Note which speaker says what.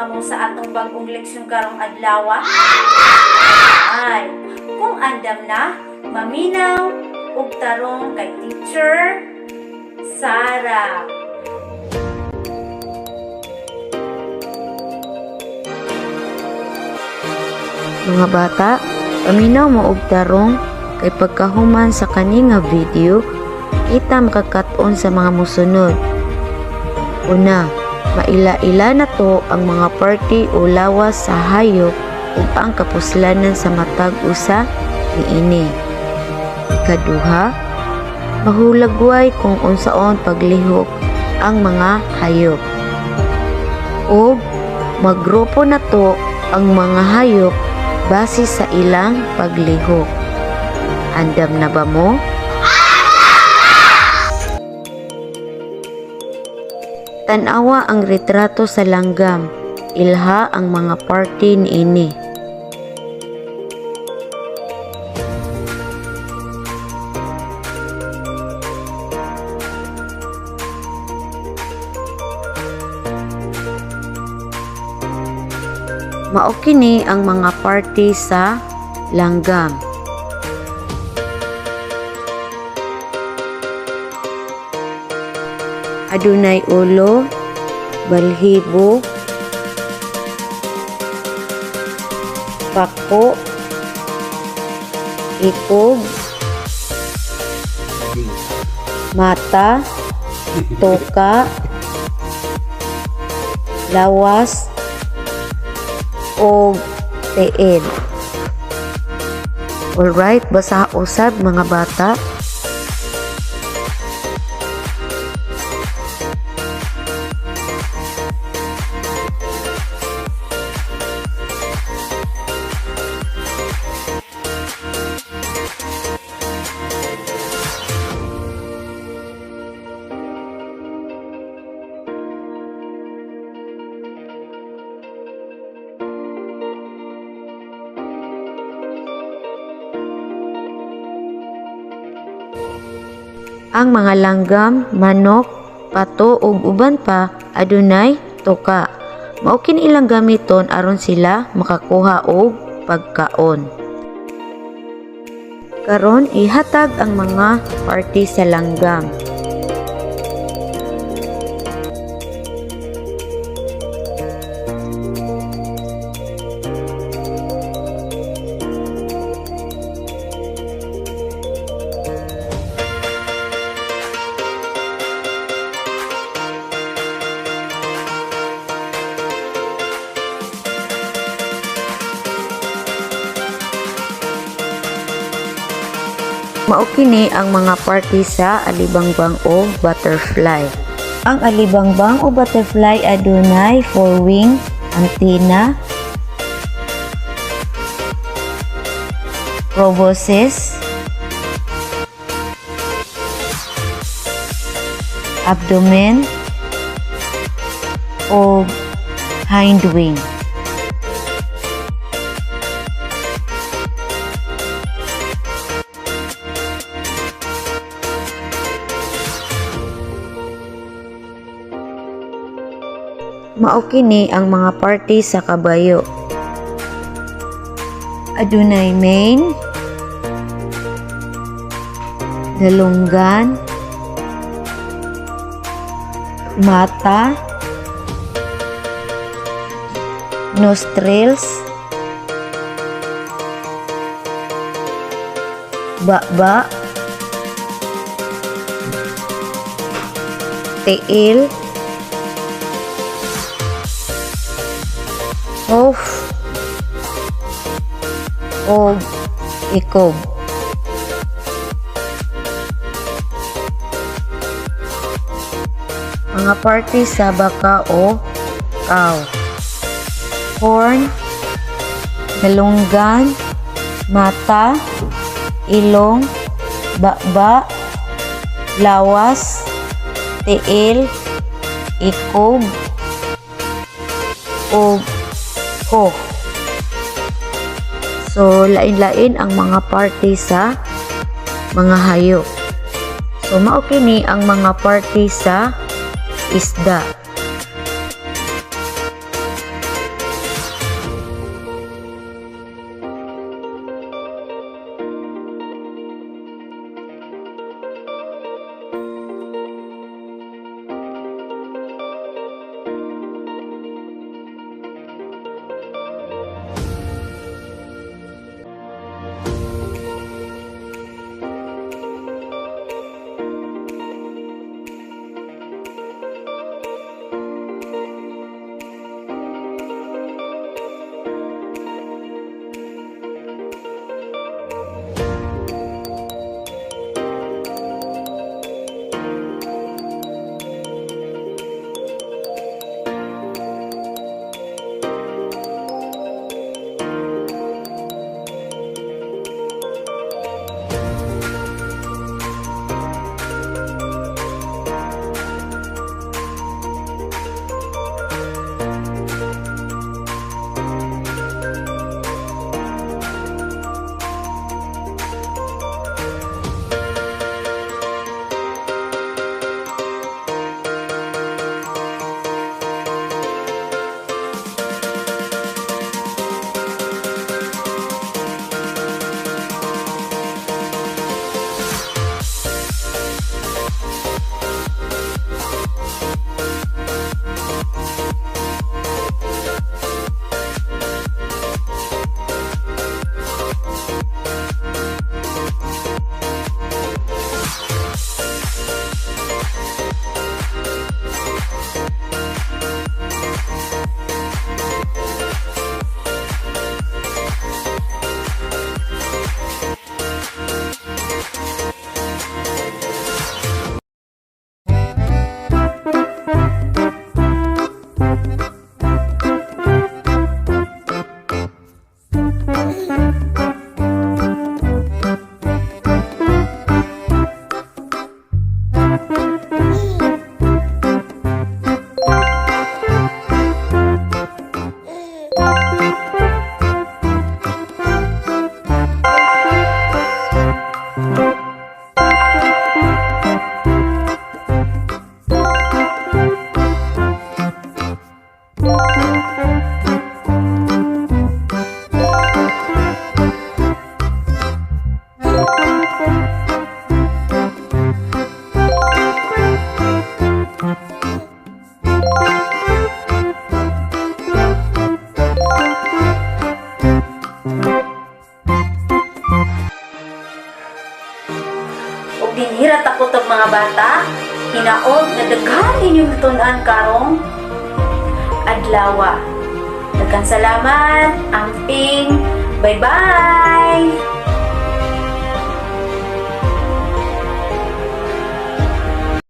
Speaker 1: kamo sa atong bagong leksyon karong adlaw? Ay, kung andam na, maminaw ug tarong kay Teacher Sara.
Speaker 2: Mga bata, paminaw mo og tarong kay pagkahuman sa kani nga video, kita makakat-on sa mga musunod. Una, maila-ila na to ang mga party o lawas sa hayop ug ang kapuslanan sa matag usa niini. Ikaduha, mahulagway kung unsaon paglihok ang mga hayop. Ug maggrupo na to ang mga hayop base sa ilang paglihok. Andam na ba mo? Tan-awa ang retrato sa langgam. Ilha ang mga party niini. Mao kini ang mga party sa langgam. Adunay ulo, balhibo, pako, ikog, mata, toka, lawas, o tiil. Alright, basa usab mga bata. Ang mga langgam, manok, pato ug uban pa adunay tuka. Mao kini ilang gamiton aron sila makakuha og pagkaon. Karon ihatag ang mga party sa langgam. Mao kini ang mga party sa alibangbang o butterfly. Ang alibangbang o butterfly adunay four wing, antenna, proboscis, abdomen, o hindwing. Mao kini ang mga party sa kabayo. Adunay mane, dalunggan, mata, nostrils, baba, tiil, hoof, o ikob. Mga party sa baka o cow. Horn, galunggan, mata, ilong, baba, lawas, tiil, ikob, o hoof. So, lain-lain ang mga party sa mga hayop. So, mao kini ang mga party sa isda.
Speaker 1: Ug dinhi ra ta kutob, mga bata, hinaot nga daghan inyong natun-an karong adlawa. Daghang salamat, amping, bye-bye!